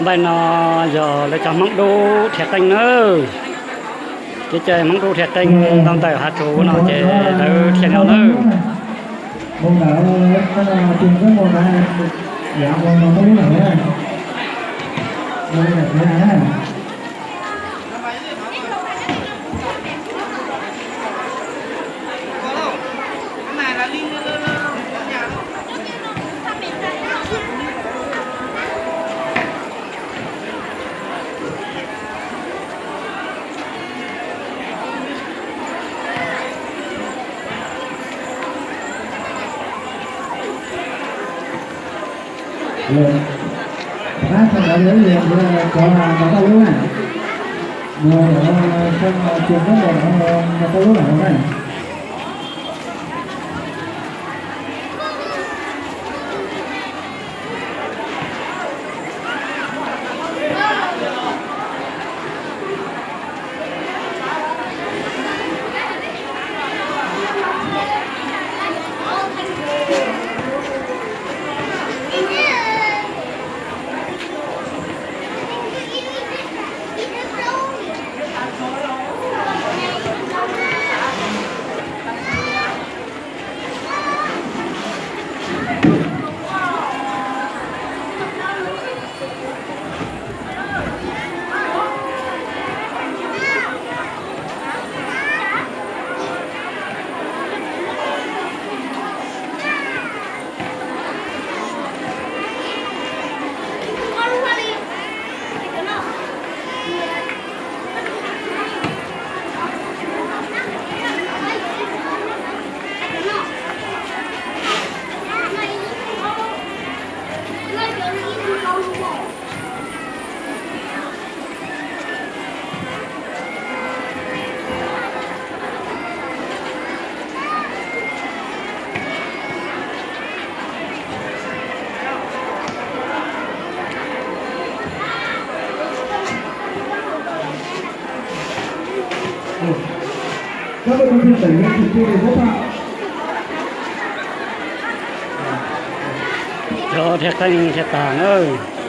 Npaij no yog lawv cov Hmoob Dub Rhiav Qeej nawb. Kev cai Hmoob Dub Rhiav Qeej tau ntawm Hav Tsuv no ces lawv dhia no nawb. Cov dhia qeej dhia tag nawb.